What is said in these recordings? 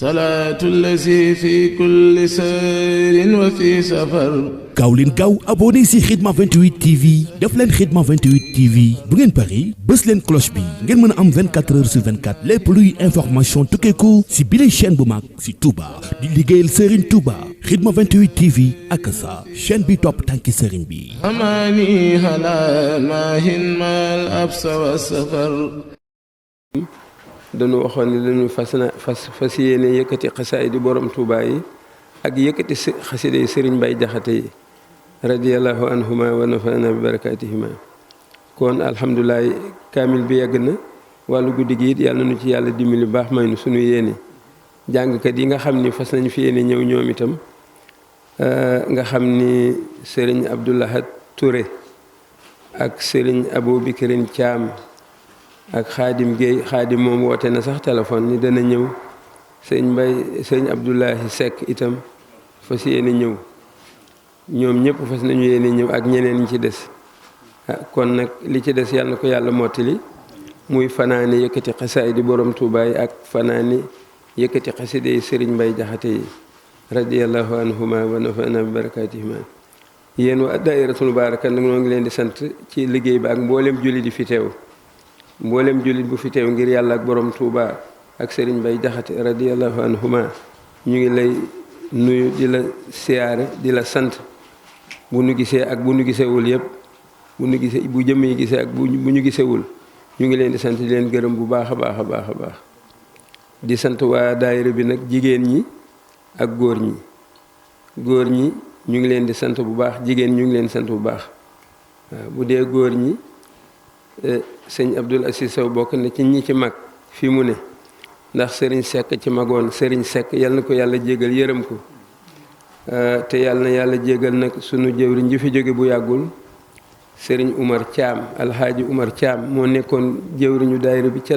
salaatu lazi fi kulli sayrin wa fi safar. gaaw leen gaaw abonné si Khidma 28 TV def leen Khidma 28 TV bu ngeen pari bës leen cloche bi ngeen mën a am 24 heures sur 24 lépp luy information tukkeeku si bile chaîne bu mag si Touba di liggéeyal Serigne Touba Khidma 28 TV ak sa chaîne bi topp tànki Serigne bi. amaani ala maahin maal absa wa safar. dañu waxoon ne dañu fas yéene yëkkati xasaay di borom Touba yi ak yëkkati xasida yi Serigne Mbaye Jaxate yi radiyallahu anhuma wa nafana bi barakatihima. kon alhamdulilah kaamil bi yegg na wàllu guddi gi it yàlla nañu ci yàlla dimbali baax may nu suñu yéene jàngkat yi nga xam ni fas nañu fi yéene ñëw ñoom itam nga xam ni Serigne Abdoulahat Touré ak Serigne Aboubikirin Thiam ak Xaadim Guèye Xaadim moom woote na sax téléphone ni dana ñëw sëñ Abdoulahi Seck itam fas yéene ñëw ñoom ñëpp fas nañu yéene ñëw ak ñeneen ñi ci des kon nag li ci des yàlla na ko yàlla mottali muy fanaani yëkkati xasaay di borom Tuubaa yi ak fanaani yëkkati xaside yi Sëriñ Mbay Jaxate yi radiyallahu anhuma wa nafana bi barakatihima. yéen waa daayiratul mubaaraka nag noo ngi leen di sant ci liggéey bi ak mboolem jullit di fi teew mboolem jullit bu fi teew ngir yàlla ak borom Touba ak Serigne Mbaye Jaxate radiyallahu anhuma ñu ngi lay nuyu di la siyaare di la sant bu nu gisee ak bu nu gisewul yëpp bu nu gisee bu jëmm yi gisee ak bu ñu gisewul ñu ngi leen di sant di leen gërëm bu baax a baax a baax a baax di sant waa daayira bi nag jigéen ñi ak góor ñi ñu ngi leen di sant bu baax jigéen ñu ngi leen di sant bu baax waaw bu dee góor ñi sëñ Abdoul Aziz Sow bokk na ci ñi ci mag fii mu ne ndax Serigne Seck ci magoon Serigne Seck yal na ko yàlla jégal yërëm ko te yàlla na yàlla jégal nag sunu jëwriñ ji fi jóge bu yàggul Serigne Oumar Thiam alhaaji Oumar Thiam moo nekkoon jëwriñu daayira bi ca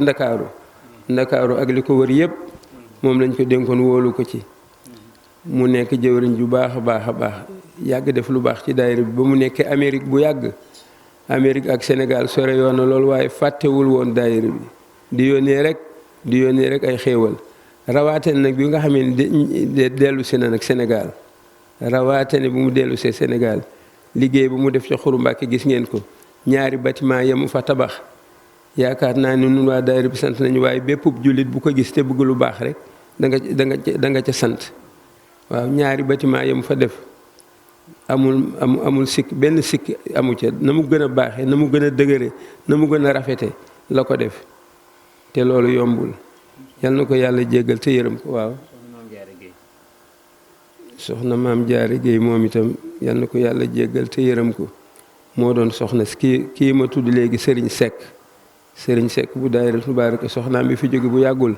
Ndakaaru ak li ko wër yëpp moom lañ ko dénkoon wóolu ko ci mu nekk jëwriñ ju baax a baax a baax yàgg def lu baax ci daayira bi ba mu nekkee Amérique bu yàgg Amérique ak Sénégal sore yoon na loolu waaye fàttewul woon daayira bi di yónnee rek ay xéewal rawaate nag bi nga xamee ni dellu si na nag Sénégal rawaate ne bu mu dellu see Sénégal liggéey bu mu def ci Xuru Mbàkke gis ngeen ko ñaari bâtiment yamu fa tabax yaakaar naa ni nun waa daayira bi sant nañu waaye bépp jullit bu ko gis te bëgg lu baax rek da nga ca sant waaw ñaari bâtiment yamu fa def amul sikk benn sikk amu ca na mu gën a baaxee na mu gën a dëgëre na mu gën a rafete la ko def te loolu yombul yal na ko yàlla jéggal te yërëm ko waaw soxna maam Jaara Géey moom itam yal na ko yàlla jéggal te yërëm ko moo doon soxna kii ma tudd léegi Serigne Seck bu daayiratul mubaaraka soxnaam bi fi jóge bu yàggul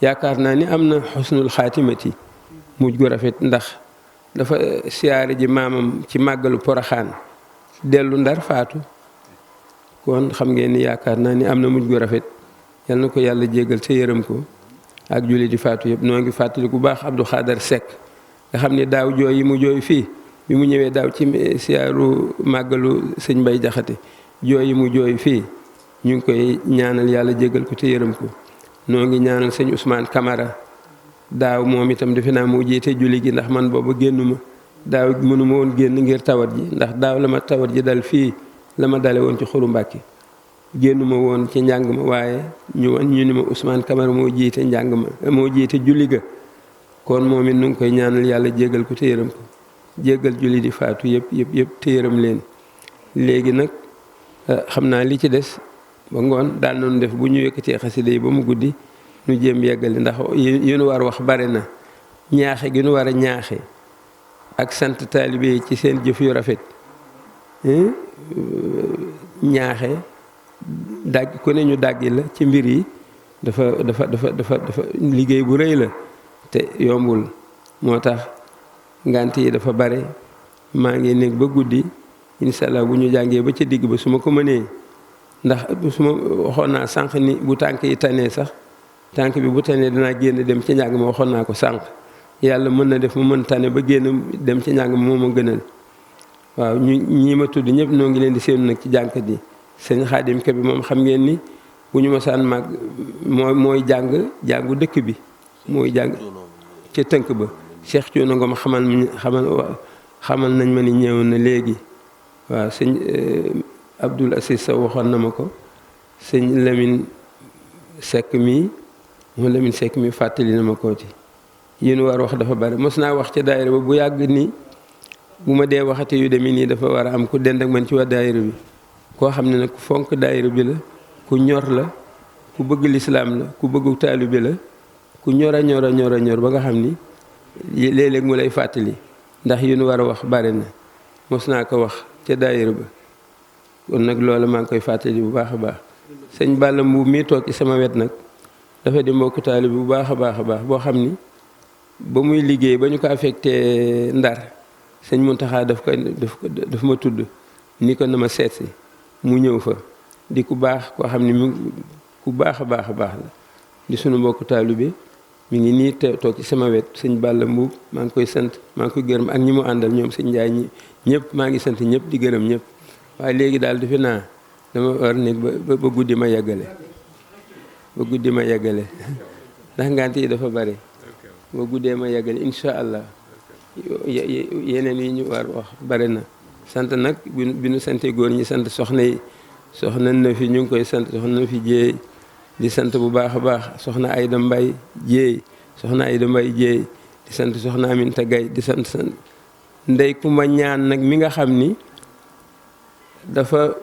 yaakaar naa ni am na xusnul xaatimati mujj gu rafet ndax dafa siyaare ji maamam ci màggalu Poroxaan dellu Ndar faatu kon xam ngeen ni yaakaar naa ni am na mujj gu rafet yal na ko yàlla jéggal te yërëm ko ak julli di faatu yëpp noo ngi fàttali bu baax Abdou Khader Seck nga xam ne daaw jooy yi mu jooy fii bi mu ñëwee daaw ci siyaaru màggalu sëñ Mbay Jaxate jooy yi mu jooy fii ñu ngi koy ñaanal yàlla jéggal ko te yërëm ko noo ngi ñaanal sëñ Ousmane Camara daaw moom itam defe naa moo jiite julli gi ndax man booba génnuma daaw mënuma woon génn ngir tawat ji ndax daaw la ma tawat ji dal fii la ma dale woon ci Xuru Mbàkke génnuma woon ci njàng ma waaye ñu ni ma Ousmane Camara moo jiite njàng ma moo jiite julli ga kon moom it nu ngi koy ñaanal yàlla jéggal ko te yërëm ko jéggal julli di faatu yëpp te yërëm leen léegi nag xam naa li ci des ba ngoon daal noonu def bu ñu yëkkatee xasida yi ba mu guddi nu jéem yeggali ndax yu nu war wax bare na ñaaxe gi nu war a ñaaxe ak sant taalibe yi ci seen jëf yu rafet ñaaxe dàgg ku ne ñu dàggi la ci mbir yi dafa liggéey bu rëy la te yombul moo tax ngant yi dafa bare maa ngi nekk ba guddi incha allah bu ñu jàngee ba ca digg ba su ma ko mënee ndax su ma waxoon naa sànq ni bu tànk yi tanee sax tànk bi bu tanee danaa génn dem ci njàng ma waxoon naa ko sànq yàlla mën na def mu mën tane ba génn dem ci njàng ma moo ma gënal waaw ñii ma tudd ñëpp noo ngi leen di séenu nag ci jànkat yi sëñ Xaadim Kebe moom xam ngeen ni bu ñu masaan màgg mooy jàngu dëkk bi mooy jàng ca tënk ba Cheikh Thiouna Ngom xamal nañ ma ni ñëw na léegi waaw sëñ Abdoul Aziz Sow waxoon na ma ko sëñ Lamine Seck mii fàttali na ma ko ci yéen war wax dafa bari mos naa wax ca daayira ba bu yàgg nii bu ma dee waxate yu demee nii dafa war a am ku dend ak man ci waa daayira bi koo xam ne nag ku fonk daayira bi la ku ñor la ku bëgg lislaam la ku bëggu taalibe la ku ñor a ñor ba nga xam ni léeg-léeg mu lay fàttali ndax yu nu war a wax bari na mos naa ko wax ca daayira ba kon nag loolu maa ngi koy fàttali bu baax a baax sëñ Balla Mbuub mii toog ci sama wet nag dafa di mbokku taalibe bu baax a baax boo xam ni ba muy liggéey ba ñu ko affecté Ndar sëñ Muntaxa daf ma tudd ni ko na ma seet si mu ñëw fa di ku baax koo xam ni ku baax a baax la di sunu mbokku taalibe mi ngi nii toog ci sama wet sëñ Balla Mbuub maa ngi koy sant maa ngi koy gërëm ak ñi mu àndal ñoom sëñ Njaay ñi ñëpp maa ngi sant ñëpp di gërëm ñëpp waaye léegi daal defe naa dama war nekk ba guddi ma yeggale ndax ngant yi dafa bari ba guddee ma yeggale incha allah yeneen yi ñu war wax bari na sant nag bi nu sante góor ñi sant soxna yi soxna na fi ñu ngi koy sant soxna na fi jéey di sant bu baax a baax soxna Ayda Mbay jéey di sant soxna Aminta Gay di sant ndey ku ma ñaan nag mi nga xam ni dafa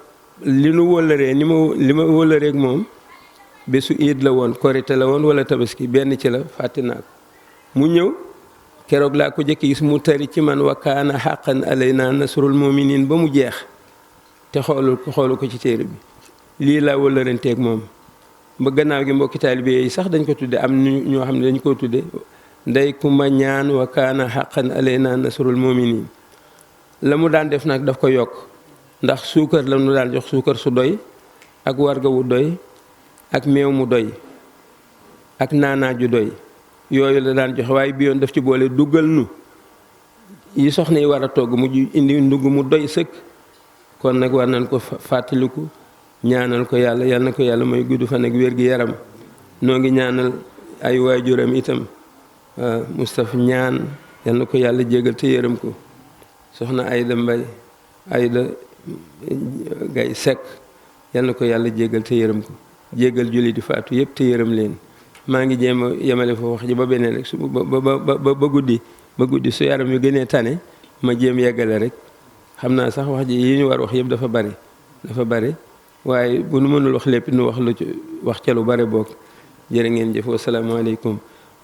li nu wóllëree li ma wóllëreek moom bésu iid la woon korite la woon wala tabaski benn ci la fàtte naa ko mu ñëw keroog laa ko jëkk gis mu tari ci man wa kaana haqqan alaynaa nasrul mu'miniin ba mu jeex te xoolu ko ci téere bi lii laa wóllëranteeg moom ba gannaaw gi mbokki taalibe yi sax dañ ko tudde am ñoo xam ne dañ koo tudde ndey kumba ñaan wa kaana haqqan alaynaa nasrul mu'miniin la mu daan def nag daf ko yokk ndax suukar la mu daan jox suukar su doy ak warga wu doy ak meew mu doy ak naanaa ju doy yooyu la daan joxe waaye bi yoon daf ci boole duggal nu yi soxna yi war a togg mu indi ndugg mu doy sëkk kon nag war nañ ko fàttaliku ñaanal ko yàlla yal na ko yàlla mooy gudd fan ak wér gi yaram noo ngi ñaanal ay waajuram itam Moustapha ñaan yal na ko yàlla jégal te yërëm ko soxna Ayda Mbay Ayda Gay Sekk yal na ko yàlla jégal te yërëm ko jégal julli di faatu yëpp te yërëm leen maa ngi jéem a yemale fa wax ji ba beneen rek ba guddi su yaram yu gënee tane ma jéem yeggale rek xam naa sax wax ji yi ñu war wax yëpp dafa bari waaye bu nu mënul wax lépp nu wax ca lu bari bokk jërë ngeen jëf wasalaamaaleykum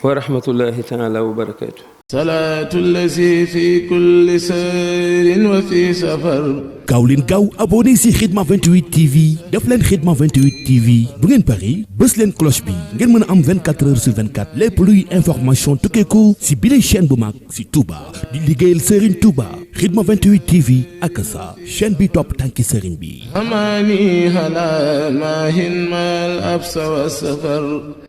wa rahmatullahi taala wa barakaatu. salaatu lazi fi kulli sayrin wa fi safar. gaaw leen gaaw abonné si Khidma 28 TV def leen Khidma 28 TV bu ngeen pari bës leen cloche bi ngeen mën a am 24 heures sur 24 lépp luy information tukkeeku si bile chaîne bu mag si Touba di liggéeyal Serigne Touba Khidma 28 TV ak sa chaîne bi topp tànki Serigne bi. amaani halal maahin mal absa wa safar.